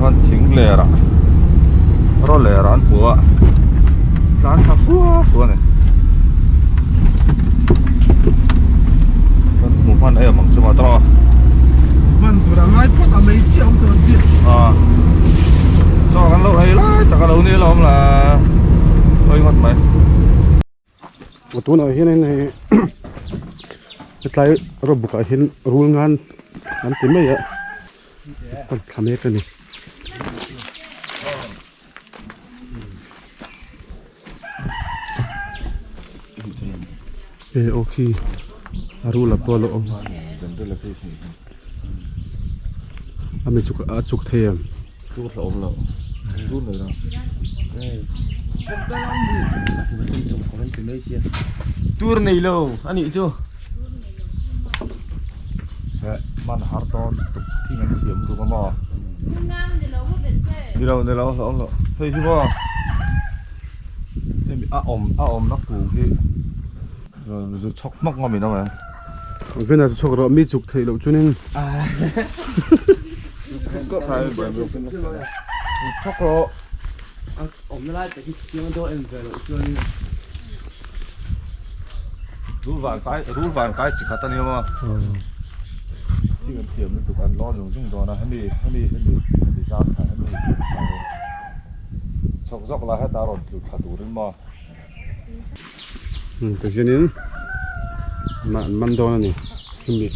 khan thing ler ah raw ler ah an hmu a tlan thla fua fua a ni kan hmu hman em ang chu maw tawh hman tur a ngai phawt a mai chiah awm tur an tih a chaw kan lo ei lai tak a lo ni alawm la hawi ngawt mai. Tunah hianin hei hetlai rawbuk ah hian rul ngan an ti mai a pan thla mek a ni. E aw khi a rul a pawh a lo awm a mi chuk a chuk thei em? Tur hlauhawm lo tur nei lo Tur nei lo a nih chu. Se man har dawn tuk thing an thiam lutuk a maw. Ni lo ni lo hlauhawm lo hei hi maw hemi a awm a awmna kung hi zu chhawk hmak ngam in awm em. Vena chu chhawk rawh mi chuk theih loh chuanin. Chhawk rawh. Awmna lai tak hi chutiang a dawn en ve loh chuanin. Rul van kai rul van kai chi khat a ni awm a. Thing an thiam lutuk an lawn zung zung dawn a hemi hemi hemi hemi zar kha hemi chhawk zawk la heta rawn tlu thla turin maw. Tihianin an man dawn a ni khimi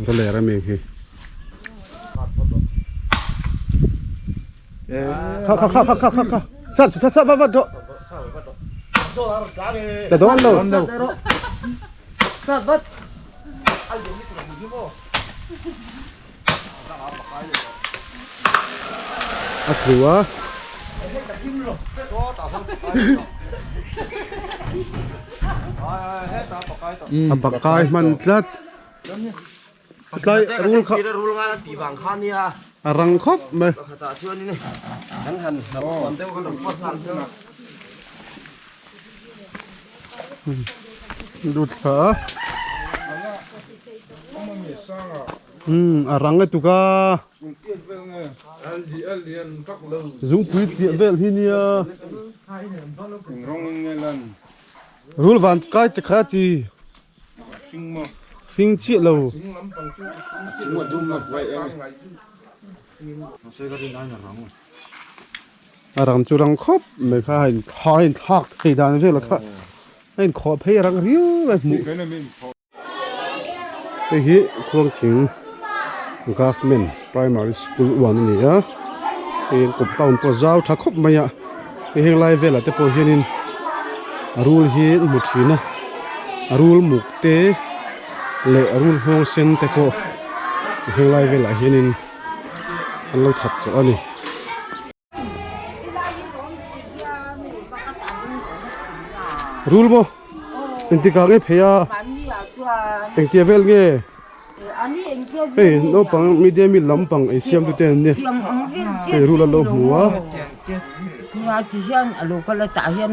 ka ler ami khi kha kha kha kha kha kha sat sat sat vat vat rawh sa dawn lo Sat vat a tlu a a pakai hman tlat tlai rul kha a rang khawp mai. Lut thla a umm a rang lutuk a zungpui tliah vel hi nia rul van kai che kha chi hring chiah lo. A rang chu rang khawp mai kha a in a inthlak thei dan vel kha a inkhawh phei a rang riau a hmuh hei hi khuangthing government primary school one a ni a hei an compound pawh zau tha khawp mai a hei heng lai velah te pawh hianin a rul hi an hmu thin a a rul muk te leh a rul nghawng sen te pawh heng lai velah hianin. an lo that tawh a ni. Rul maw? Engtik ah nge phei a? Engtia vel nge? Hei naupang midday meal lampang ei siam tu te an nia. Hei rul an lo hmu a. Tah hian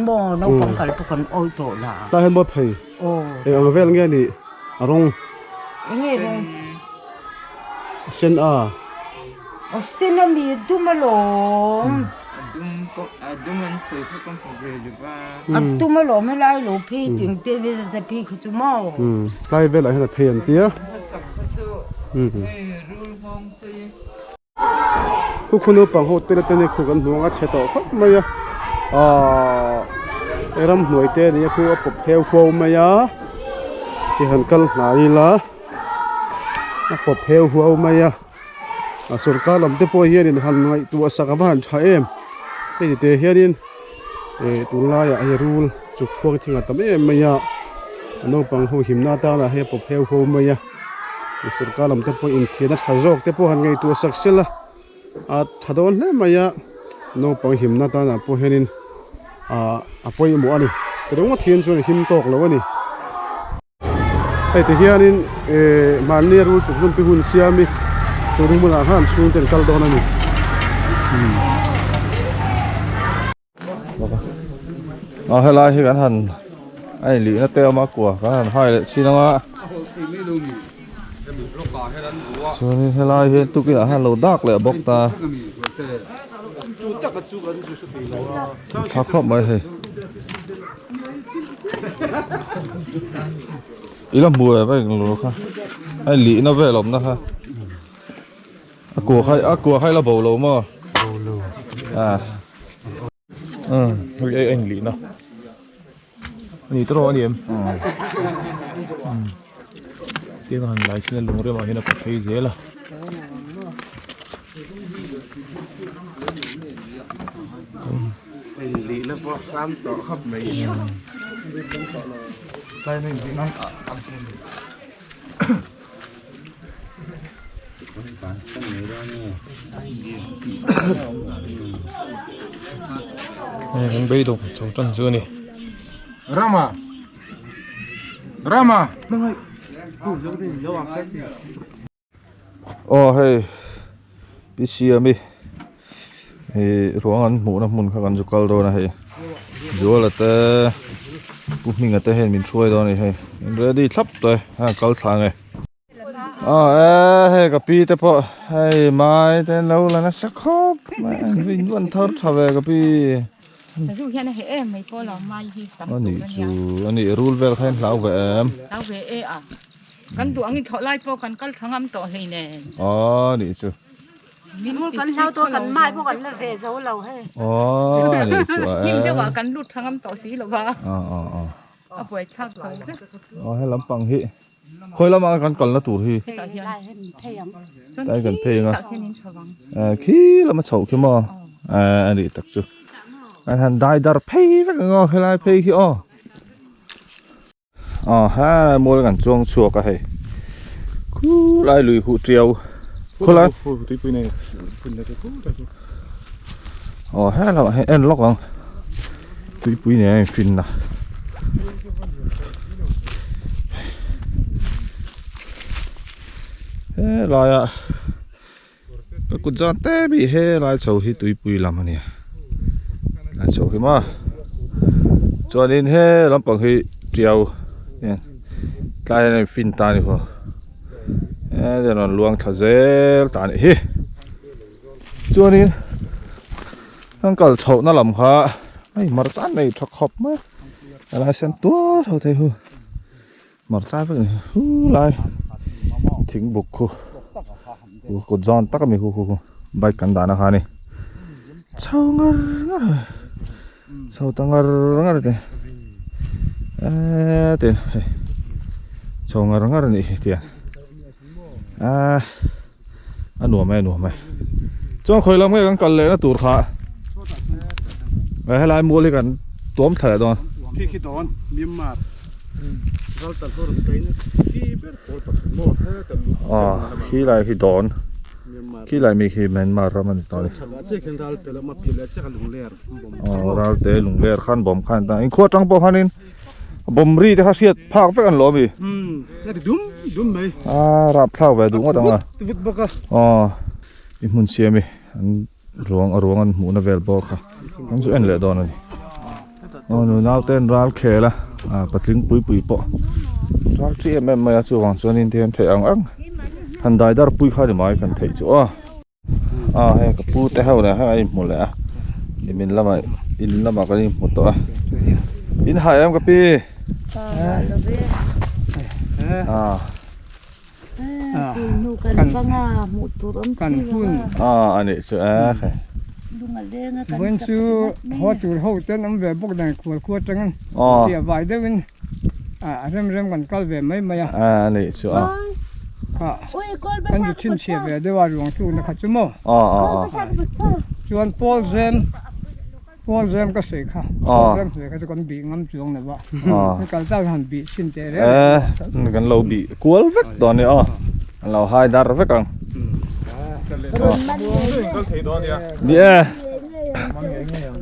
maw phei? Eng ang vel nge nih a rawng? Sen a. Aw sen a mi dum alawm. A dum pawh a dum an sawi kha ka hmu ve lo va. A dum alawm helai lo phei ting te vel te phei kha chu maw. Tlai velah hian a phei an tia. Hmasak kha chu hei rul nghawng sei. Khu khu naupang ho te te khu kan hmuh ang a chhe tawh khawp mai a ahh ramhnuai te ania khu a pawp heu huau mai a ti han kal hnai ila. A pawp heu huau mai a a sawrkar lam te pawh hianin han ngaihtuah sak ava han tha em hei te hianin eh tunlaiah hei rul chuk khuang thing a tam em mai a a naupang ho himna atana hei a pawp heu huau mai a sawrkar lam te pawh inthian a tha zawk te pawh han ngaihtuah sak sela a tha dawn hle mai a naupang himna atana pawh hianin ah a pawimawh a ni ti ringawt hian chuan a him tawk lo a ni. Hei ti hianin ehh mahni rul chuk hmun te hun siam hi chu ring hmunah khan chhungte an kal dawn a ni. A helai hi kan han a inlihna te a awm a kua kan han hai leh chin ang a. Chuanin helai hi tukin ah hian lo dak leh bawk ta. Tha khawp mai hei. Ila hmu e vai lo kha. Ai lihna vel awmna kha. A kua kha a kua kha ila bo lo maw? Bo lo. A. Um, hei ei eng lihna. Ani tawh ani em? Um. Tiang han lai chin a lung remah hian a pa phei zel a. Eng lihna pawh hram tawh khawp mai. Hei kan beidawng chho tan chu a ni. Rama Rama Aw hei Pi Siami ih ruang an hmuhna hmun kha kan zu kal dawn a hei Zuala te Pu Hminga te hian min hruai dawn a ni hei in ready thlap tawh e a kal thla ang e aw e hei ka pi te pawh hei mai te an lo la nasa khawp mai a in an thar tha ve ka pi. A nih chu a nih rul vel kha in hlau ve em. Kan duh angin thlawh lai pawh kan kal tha ngam tawh hlei nen. Aw nih chu. Min Kan hlau tawh kan mai pawh kan la ve zo lo hei. Aw nih chu a e. Hnim deuh ah kan lut tha ngam tawh si lo va. Aw aw aw. A buai thlak tho vek. Aw he lampang hi khawi lamah kan kalna tur hi. Hetah hian. Phei ang. Tlai kan phei ang a. Hetah hian in chho ang. Khi lama chhoh khi maw. A nih tak chu. An han dai dar phei vek ang aw helai phei khi aw. Aw he mual kan chuang chhuak a hei khulai lui huh tiau khulai aw he lamah hian en lawk ang tuipui nen a infin a helaia ka kut zan te bih helai chho hi tuipui lam a nia a chho hi maw chuanin he lampang hi tiau tlai hian a in fin ta a ni haw he rawn luang thla zel ta a nih hi chuanin an kal chhoh na lam kha hei hmarcha an nei tha khawp mai a helai sen tuar ho thei hu. Hmarcha vek a ni hu lai thing buk khu kut zawn tak a mi khu khu bike kan dahna kha a ni chho ngar ngar chho ta ngar ngar te eee tin hei chho ngar ngar a nih hi tiang aaa a nuam e a nuam e chuan khawi lam nge kan kal lehna tur kha helai mual hi kan tuam thla leh dawn khi khi dawn Myanmar ral tal ho rawn kaina khi ber pawl pakhat maw aw khi lai khi dawn khi lai mi khi Myanmar ram a ni tawh a ni aw ral te lungler khan bawm khan ta inkhua atang pawh khanin Bawm ri te kha hriat phak vek an lo ami. Umm a ti dum dum mai. A rap thlak ve duh ngawt ang a. Vut bawk a. Aw i hmun siam i an ruang a ruang an hmuhna vel bawk kha an chu en leh dawn a ni. Aw nunau te an ral khel a a patling pui pui pawh ral thi em em mai a chuvang chuanin te hian theih ang ang han dai dar pui kha ni mai kan theih chu aw. A hei ka pu te ho leh hei a inhmu leh a nimin lamah in lamah kan inhmu tawh a in hah em ka pi a a nih chu e hei vawiin chu haw tur ho ten awm ve bawk dan khual khua atangin tia vai deuhin a rem rem kan kal ve mai mai a a nih chu a. Kan zu chhinchhiah ve deuh a ruang tlukna kha chu maw? Chuan pawl zem pawl zem ka sawi kha pawl zem sawi kha chu kan bih ngam chuang lo va kan kal tak han bih chhin teh reng e kan lo bih kual vek tawh a ni aw an lo hai dar vek ang ni e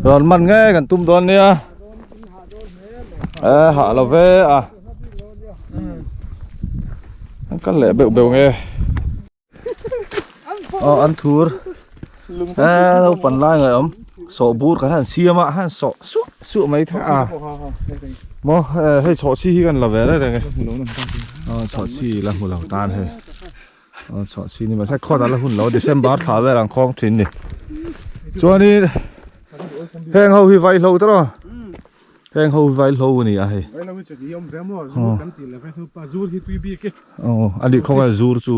rawn man nge kan tum dawn nia e hah lo ve a. An kal leh beuh beuh nge aw an thur eh naupang lai ngaih awm sawh bur kan han siam a han sawh suah suah mai thei a maw hei chhawh chhi hi kan la ve reng reng e. Aw chhawhchhi la hmu lo tan hei. Aw chhawhchhi ni mahse khawt a la hun lo December thla vel ang khawng thin ni. Chuanin heng ho hi vaihlo te rawh. Heng ho hi vaihlo a ni a hei. Vaihlo hi chutni awm ve maw zur kan tih leh vaihlo pa zur hi tui bik e. Aw a nih khawng a zur chu.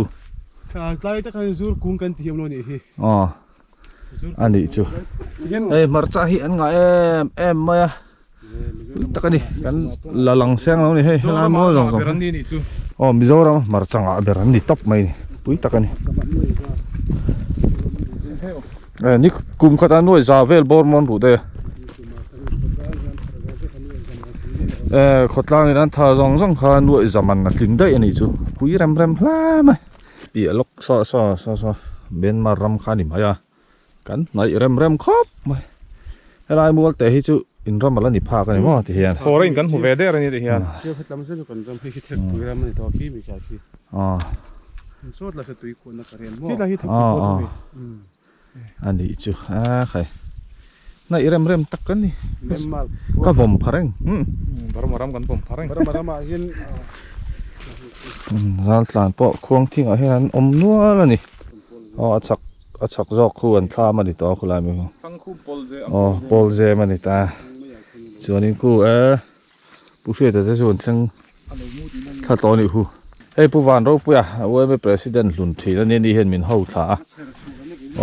Tlai tak hian zur kung kan ti hiam lo nih hi. Aw a nih chu. Hei hmarcha hi an ngah em em mai a. Pui tak a ni kan la lang seng lo a ni hei helai mawi zawng zawng aw Mizoram hmarcha ngah ber an ni tawp mai ni pui tak a ni eh ni kum khat a nuai za vel bawr mawn ruh daih a eh khawtlang in an tha zawng zawng kha nuai za man a tling daih a nih chu pui rem rem hle mai piah lawk saw saw saw saw Myanmar ram kha a ni mai a. Kan hnaih rem rem khawp mai. Helai mual te hi chu in ram a la ni phak a ni maw ti hian. Khawr a in kan hmu ve der a ni ti hian. Chiu khat lam zel chu kan ram hei hi thekpui ram a ni tawh a khi mi kai khi. Aw. In sawt la se tui khuahna ka rian maw. Khi lai hi thekpui pawh chu hei. A nih chu a khai. Hnaih rem rem tak kan ni. Ka vawm pha reng. Burma ram kan vawm pha reng. Burma ramah hian. Raltlan pawh khuang thingah hian an awm nual a ni. Aw a chak a chak zawk khu an thlam a ni tawh a khulai mai khu. Aw pawl zem a ni ta. Chuanin khu e Pu Hriata te chu an thleng thla tawh a nih khu. Hei Pu Van Ropuia UMA President hlun thin a nia ni hian min ho thla a.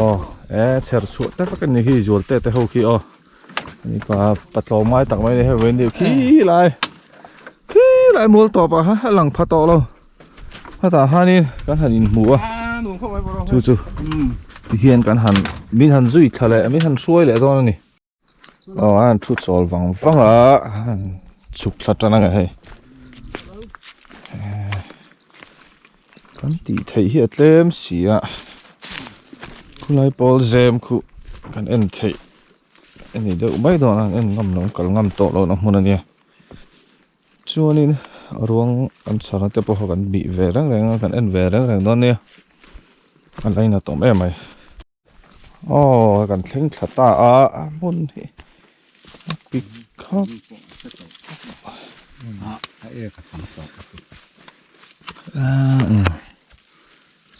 Aw e chher chhuah te vek a ni khi Zualte te ho khi aw. Ani pa patlawm ngai tak mai a ni hei vawiin deuh khi lai khi lai mual tawp ah khan a lang pha tawh lo. Hetah hianin kan han inhmu a chu chu tihian kan han min han zui thla leh min han hruai leh dawn a ni. Aw a han thu chawl vang vang a a han chhuk thla tan ang e hei kan tih theih hi a tlem si a khulai pawl zem khu kan en theih a ni deuh mai dawn a an en ngam lo an kal ngam tawh lohna hmun a nia chuanin a ruang an chhar na te pawh kha kan bih ve reng reng a kan en ve reng reng dawn a nia a lainat awm em mai. Aw kan thleng thla ta a a hmun hi a pik khawp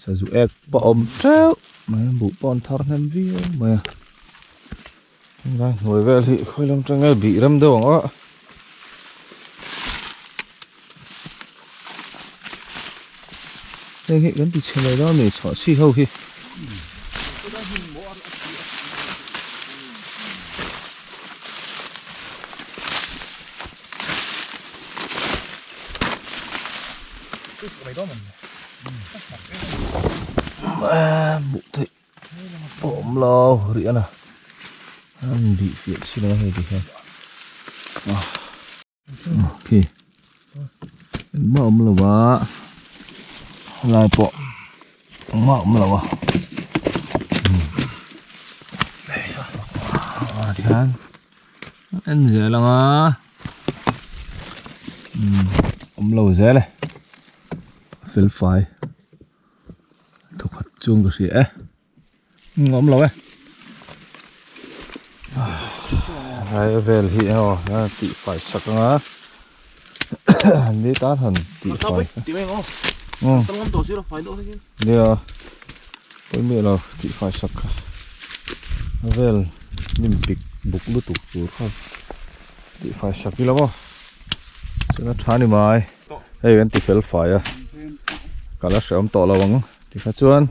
sazu ek pawh a awm teuh mai a buh pawh an thar hnem viau mai a helai hnuai vel hi khawi lam atanga bih rem deuh ang a. Heng hi kan ti chhe lo dawn a ni chhuah chi ho hi. Buh theih pawh awm lo rih a na an bih fiah chin ang a hei ti hian. Khi engmah awm lo a helai pawh engmah awm lo a ah tihian en zel ang a awm lo zel e fel fai thawkhat chuan ka hria e. Awm lo e. Lai vel hi aw tih fai sak anga ni tan han tih fai. Nia pawimawh lo tih fai sak kha a vel hnim pik buk lutuk tur kha tih fai sak ila maw chuan a tha ni mai hei kan ti fel fai a ka la hreawm tawh lo ang tikha chuan.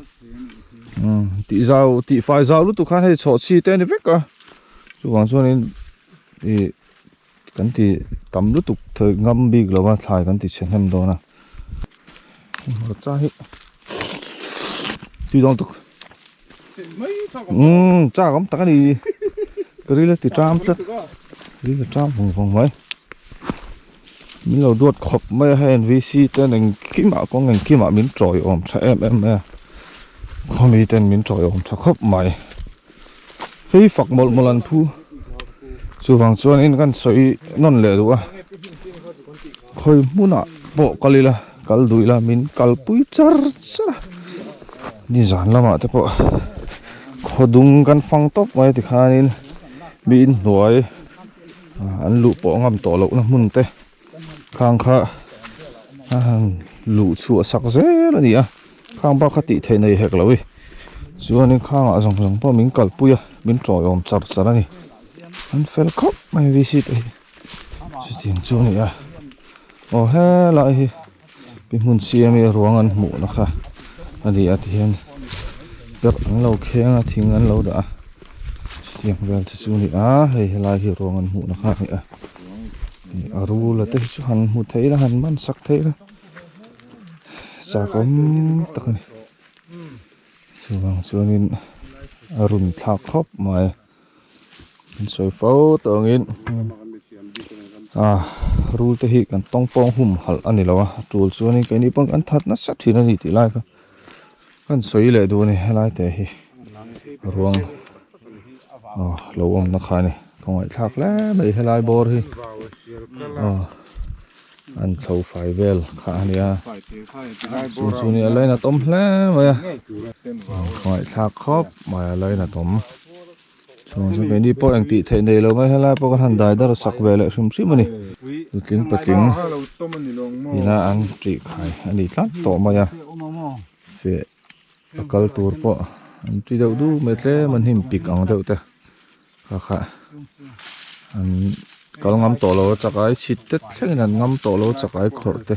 Tih zau tih fai zau lutuk khan hei chhawh chhi te a ni vek a chuvang chuanin ih kan ti tam lutuk thei ngam bik lo a thlai kan ti chhe hnem dawn a hmarcha hi tui dawn tuk umm chak awm tak a ni ka ril a ti ṭam tlat ril a ṭam vawng vawng mai. Min lo duat khawp mai a hei NVC ten engkimah kawng engkimah min tawiawm tha em em mai a khawmi ten min tawiawm tha khawp mai hei fak mawlh mawlh an phu chuvang chuanin kan sawi nawn leh duh a khawi hmunah pawh kal ila kal duh ila min kalpui char char a nizan lamah te pawh khawdung kan fang tawp mai tikhanin mi inhnuai. An luh pawh ngam tawh lohna hmun te khang kha a han luh chhuah sak zel a ni a khang bak kha tih theih nei hek lo i chuanin khangah zawng zawng pawh min kalpui a min tawiawm char char a ni an fel khawp mai a VC te hi chutiang chu a ni a aw helai hi pi hmun siam hi ruang an hmuh na kha a ni a tihian perh an lo kheng a thing an lo dah a chutiang vel te chu a ni a hei helai hi ruang an hmuh na kha a ni a a rul a te hi chu han hmu thei ila han man sak thei ila chak awm tak a ni chuvang chuanin a run thlak khawp mai. An sawi fo tawh angin ah rul te hi kan tawng pawng hum halh a ni lo a a tul chuanin keini pawn kan that nasa thin a ni tih lai kha kan sawi leh duh a ni helai te hi ruang aw lo awmna kha a ni kawngaihthlak hle mai helai bawr hi aw. An thlo fai vel kha a nia chu chu ni a lainatawm hle mai a ngaihthlak khawp mai a lainatawm chuan chu keini pawh eng tih theih nei lo mai helai pawh kan han dai dar sak ve leh hrim hrim a ni nutling patling ina an tih khai a ni tlat tawh mai a feh a kal tur pawh an ti deuh duh mai tlem an hnim pik ang deuh te kha kha an. Kal ngam tawh lo a chakai chhit te thlengin an ngam tawh lo a chakai khawrh te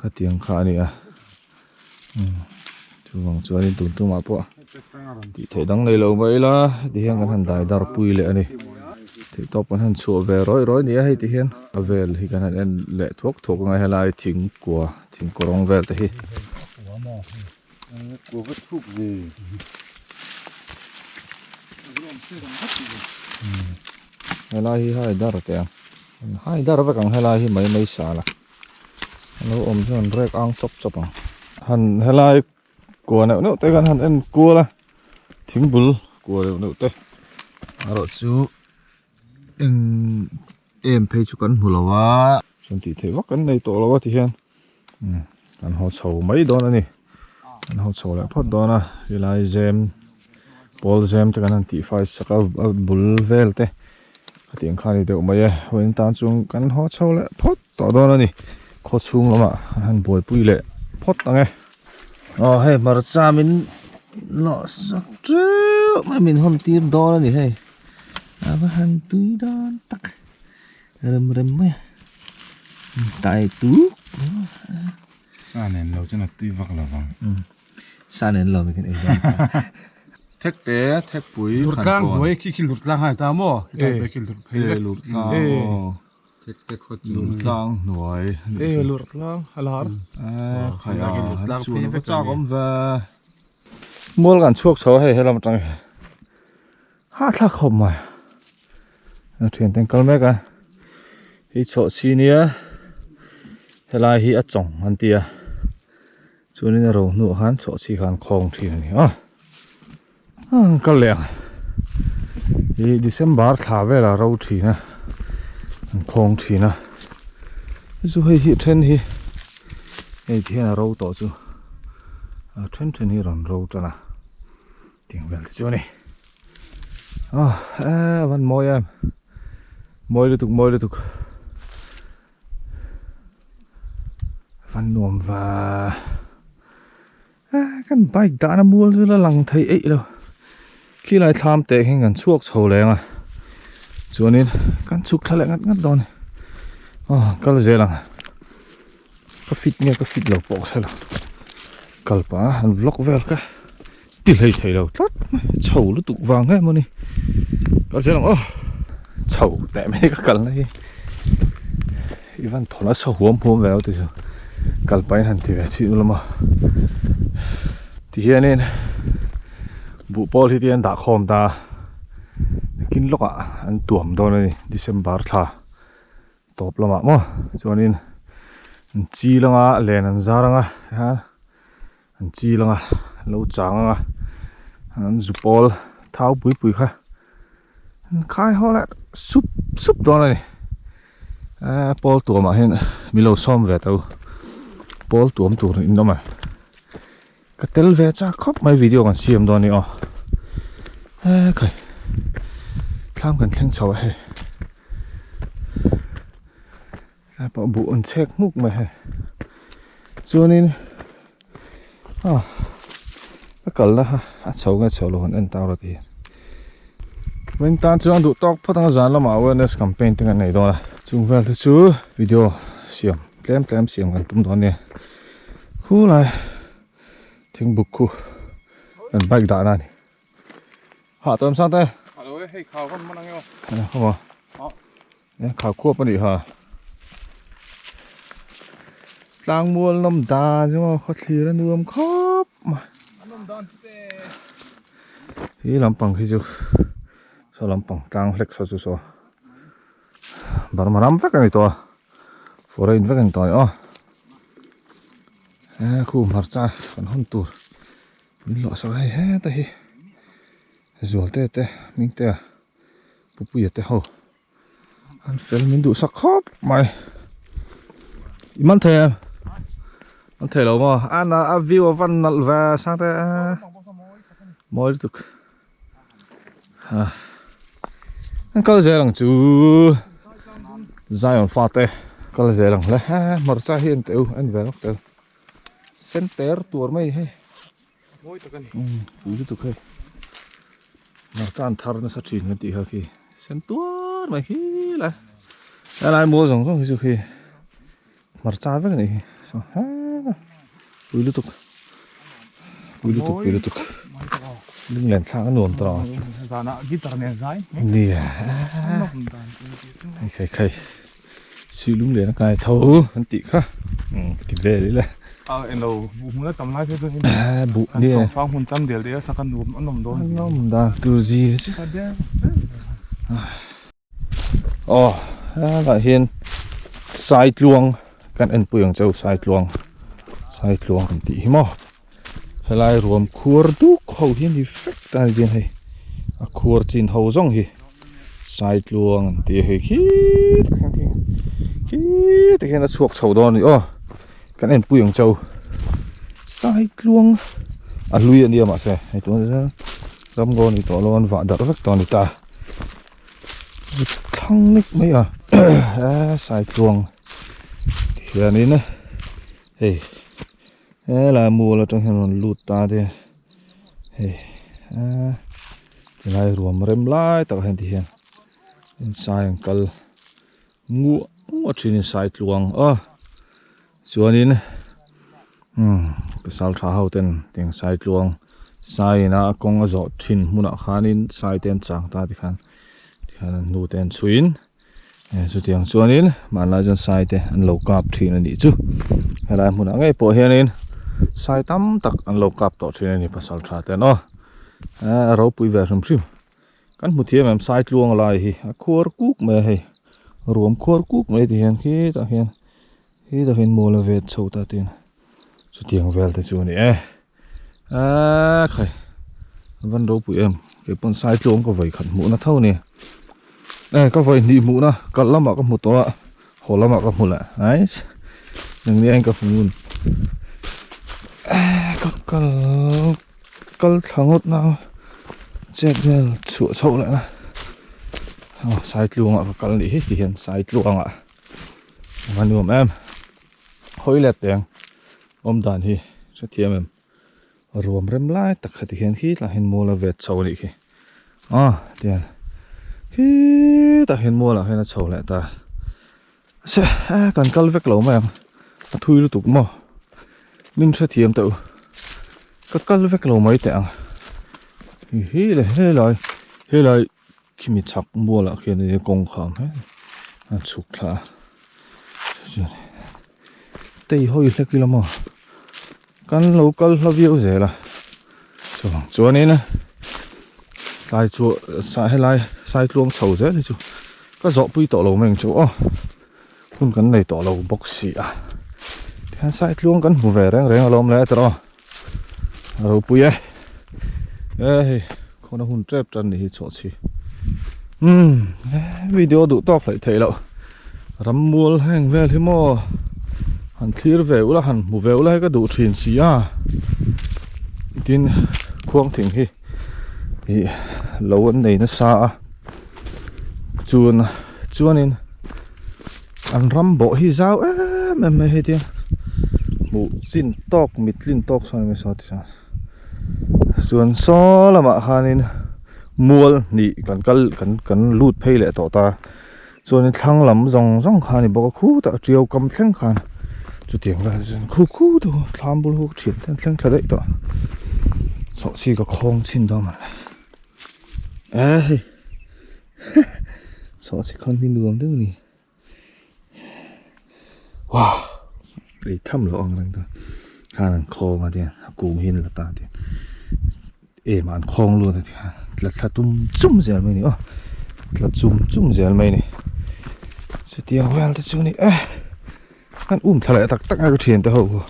khatiang kha a ni a chuvang chuanin tun tumah pawh tih theih dang nei lo mai ila heti hian kan han dai dar pui leh a ni theih tawp kan han chhuah ve rawih rawih a ni a hei ti hian a vel hi kan han en leh thuak thuak ang a helai thingkua thingkua rawng vel te hi. Helai hi hai dar teh ang hai dar vek ang helai hi mai mai sal a lo awm chuan rek ang chawp chawp ang han helai kua neuh neuh te khan han en kual a thingbul kua neuh neuh te erawh chu eng em phei chu kan hmu lo a chuan tih theih vak kan nei tawh lo a ti hian kan haw chho mai dawn a ni kan haw chho leh phawt dawn a helai zem pawl zem te kan han tih fai sak a a bul vel te khatiang kha a ni deuh mai e vawiin tan chuan kan haw chho leh phawt tawh dawn a ni khaw chhung lamah an han buaipui leh phawt ang e aw hei hmarcha min lawh sak teuh mai min hawn tir dawn a ni hei a va han tui dawn tak. Rem rem mai a tai tu Sa nen lo chuan a tui vak lo vang. Sa nen lo mi kan ei dawn ta. Thek te thek pui Lur tlang hnuai khi khi lur tlang hai ta maw? Khi ta khi lur phei vek. Lur tlang aw. Thek te khaw chu. Lur tlang hnuai. E lur tlang a lar. Khai a han chuan a va chak awm ve. Mual kan chhuak chho a hei helam atang hi. Hahthlak khawp mai a thian ten kal mek a hei chawh chi nia helai hi a chawng an ti a chuanin a ro hnuah khan chawh chi khan khawng thin a ni a an kal leh ang ih December thla velah ro thin a an khawng thin a chu hei hi then hi hei ti hian a ro tawh chu a then then hi a rawn ro tan a. Tiang vel te chu a ni ah eh a van mawi em mawi lutuk mawi lutuk van nuam va eh kan bike dahna mual chu la lang thei eih lo khilai thlam teh hian kan chhuak chho leng a chuanin kan chhuk thla leh ngat ngat dawn a ni aw kal zel ang. Ka fit nge ka fit lo pawh ka hre lo kal pah a han vlog vel ka ti hlei thei lo tlat mai chho lutuk vang nge mawni kal zel ang aw chho teh mai ka kal na hi i van thawn a chho huam huam ve lo ti chu kal pahin han ti ve chhin ula maw ti hianin buhpawl hi te an dah khawm ta a kin lawkah an tuam dawn a ni December thla. Tawp lamah maw chuanin an chil anga len an zar anga tihian an chil anga an lo chang anga an zu pawl thau pui pui kha an khai haw leh sup sup dawn a ni eee pawl tuamah hian min lo sawm ve tho pawl tuam tur in awm a ka tel ve chak khawp mai video kan siam dawn a ni aw eee khai thlam kan thleng chho a hei. Tlai pawh buh an chhek hmuk mai hei. Chuanin ah a kalna kha a chho nge chho lo han en ta rawh tih Veng tan chuan duh tawk phawt anga zan lamah awareness campaign te kan nei dawn a chung vel te chu video siam tlem tlem siam kan tum dawn a nia khulai thingbuk khu kan bike dahna a ni hah tawm sang te Alo e hei khau kan man ang emaw khawmaw Khau khuap a nih ha. Tlangmual nawm dan chu maw khawthlir a nuam khawp mai. Hi lampang khi chu saw lampang tlang hlek saw chu saw Burma ram vek a ni tawh a foreign vek a ni tawh a ni aw. He khu hmarcha kan hawn tur min lawh sak a hei heta hi Zualte te Hmingtea Pupuia te ho an fel min duh sak khawp mai i man thei em an thei lo maw a na a view a van nalh ve sang te mawi lutuk ha an kal zel ang chu Zion fa te kal zel ang hle hmarcha hi an teu en ve lawk teu center tur mai hei. Mawi tak a ni. Umm pui lutuk hei. Hmarcha an thar nasa thin kan tih kha khi sen tuar mai khi lai. Helai mual zawng zawng hi chu khi hmarcha vek a nih hi. Saw he pui lutuk. Pui lutuk pui lutuk. Lunglen thlak a nuam tawh ang. Zanah guitar nen zai. Nia. Hei khai khai. Sui lunglen a kai tho an tih kha ti vel ila. A englo buh hmun a tam lai phei chuan in buh kan sawmfang hmun cham del deuh a sak a nuam a nawm dawn. A nawm dan tur zir chu. Aw helaiah hian Saitluang kan enpui ang cheu Saitluang Saitluang kan tih hi maw helai ruam khuar duk ho hi a ni vek ta ni hian hei a khuar chin ho zawng hi. Saitluang an tih hei khi tak hian khi khi te hian a chhuak chho dawn a ni aw kan en pui ang chau Saitluang a hlui a nia mahse hei tunah hian ramngaw a ni tawh lo an vah darh vek tawh a ni ta thlang mek mai a Saitluang hianin hei helai mual atang hian rawn lut ta te hei ah tilai ruam rem lai takah hian ti hian insai an kal nguah nguah thin insai tluang a chuanin umm pasal tha ho ten tiang sai tluang sai ina a kawng a zawh thin hmunah khanin sai te an chang ta tikhan tikhan an hnu te an chhuiin chutiang chuanin hmanlai chuan sai te an lo kap thin a nih chu helai hmunah ngei pawh hianin sai tam tak an lo kap tawh thin a ni pasal tha ten aw a ropui ve hrim hrim kan hmu thiam em sai tluang lai hi a khuar kuk mai a hei ruam khuar kuk mai ti hian khitah hian khitah hian mual a vet chho ta tin chutiang vel te chu a ni e a khai van ropui em kei pawn sai tluang ka vawi khat hmuhna tho a ni e ka vawi hnih hmuhna kalh lamah ka hmu tawh a haw lamah ka hmu leh nice eng ni ang ka hmu ngun ka kal kal thla ngawt na chet vel chhuah chhoh leh na aw sai tluangah ka kal nih hi ti hian sai tluangah a va nuam em hawi let teng awm dan hi hrethiam em ruam rem lai tak kha ti hian khitah hian mual a vet chho a nih khi aw tihian khitah hian mual ah hian a chho leh ta se kan kal vek lo mai ang a thui lutuk maw min hrethiam teh u ka kal vek lo mai teh ang hi le helai helai Khimi chhak mualah khian enge kawng kham he a chhuk thla a chuan tei hawi hlek ila maw kan lo kal hla viau zel a chuvang chuanin tlai chu sa helai saitluang chho zel hi chu ka zawh pui tawh lo mai ang chu aw hun kan nei tawh lo bawk si a tihian saitluang kan hmu ve reng reng alawm le tiraw. A ropui e e hei khawna hun tep tan ni hi chhuah chi umm video duh tawk hlei theih loh rammual heng vel hi maw han thlir ve ula han hmu ve ula hei ka duh thin si a tin khuang thing hi ih lo an nei nasa a chuan chuanin an ram bawh hi zau em em mai hei tia. hmuh chin tawk mit tlin tawk sawn mai saw tichuan chuan saw lamah khanin mual hnih kan kal kan kan lut phei leh tawh ta chuanin thlang lam zawng zawng kha a ni bawk a khutah tiau kam thleng khan chutiang vel chuan khu khu te ho thlam bul ho thian te an thleng thla daih tawh chawhchhi ka khawng chhin dawn mawle e hei chawhchhi khawn hi nuam deuh a ni. Wow ei tham loh ang reng ta khan an khawng a tiang a kung hi an la ta tiang em an khawng lut a tiang tla thla tum chum zel mai a ni aw tla chum chum zel mai a ni chutiang vel te chu a ni e an um thla leh tak tak a ka thian te ho khu.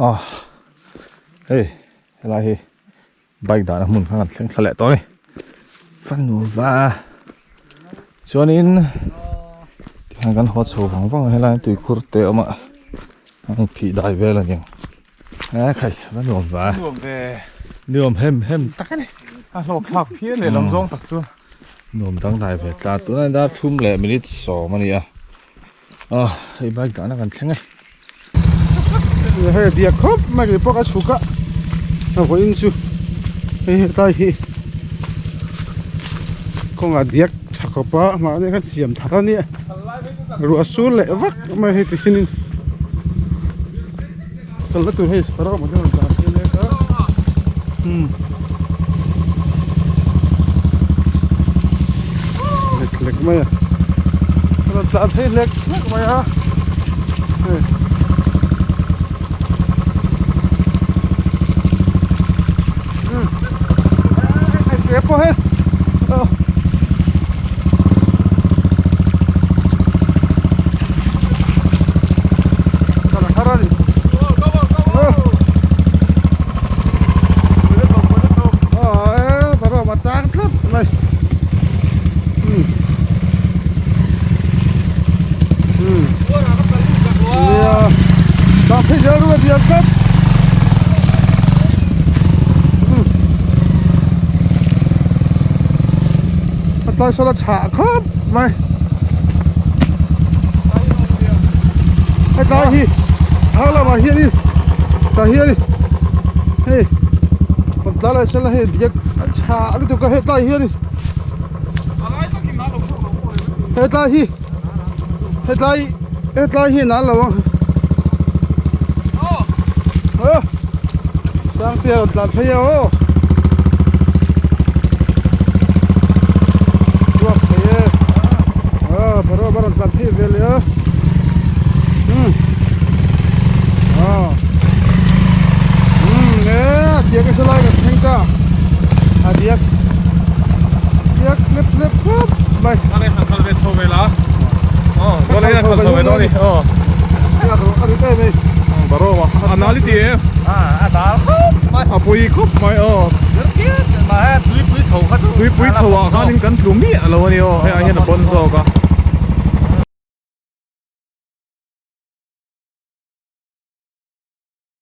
Ah hei helai hi bike dahna hmun kha kan thleng thla leh tawh a ni ka nuam va chuanin tikhan kan haw chho vang vang a helai tuikhur te a awm a a inphih dai vel a niang a khai va nuam va Nuam ve nuam hem hem tak a ni a hlawk thlak phian leh lam zawng tak chu nuam dangdai ve tlat tunah dar thum leh minute sawm a ni a. Ah hei bike dahna kan thleng e. Hei biak khawp mai kei pawh ka chhuk a a vawiin chu hei hetlai hi kawngah diak tha khawp a mahni khan siam thar a nia ruah sur leh vak mai hei ti hianin kalna tur hei rawng a rawn tlan phei mek a umm lek lek mai a a rawn tlan phei hlek hlek mai a hei umm hei ke pawh hei aw. Kal a har a ni. Tang tlat mai nia tang phei zel ru a dial tlat a tlai sawn a chhah khawp mai hetlai hi thlang lamah hianin tah hianin hei rawn tla leh sela hei diak a chhah lutuk a hetlai hianin hetlai hi hetlai hetlai hi an lo ang aw Sangte a rawn tlan phei a aw. Chhuak thei e. Aw Barawm a rawn tlan phei ve leh a. Umm. Aw. Umm e a diak nasa lai kan thleng ta. A diak. Diak lep lep khawp mai. A leh han kal ve chho ve la. Aw zawn hian a kal chho ve dawn a ni. Aw. A rit em ei. Barawm a a nal i ti em. A dal khawp mai. A pui khawp mai aw. Mahse tuipui chho kha chu. Tuipui chho ah khanin kan tlu miah lo a ni aw. Hei ah hian a pawn zawk a.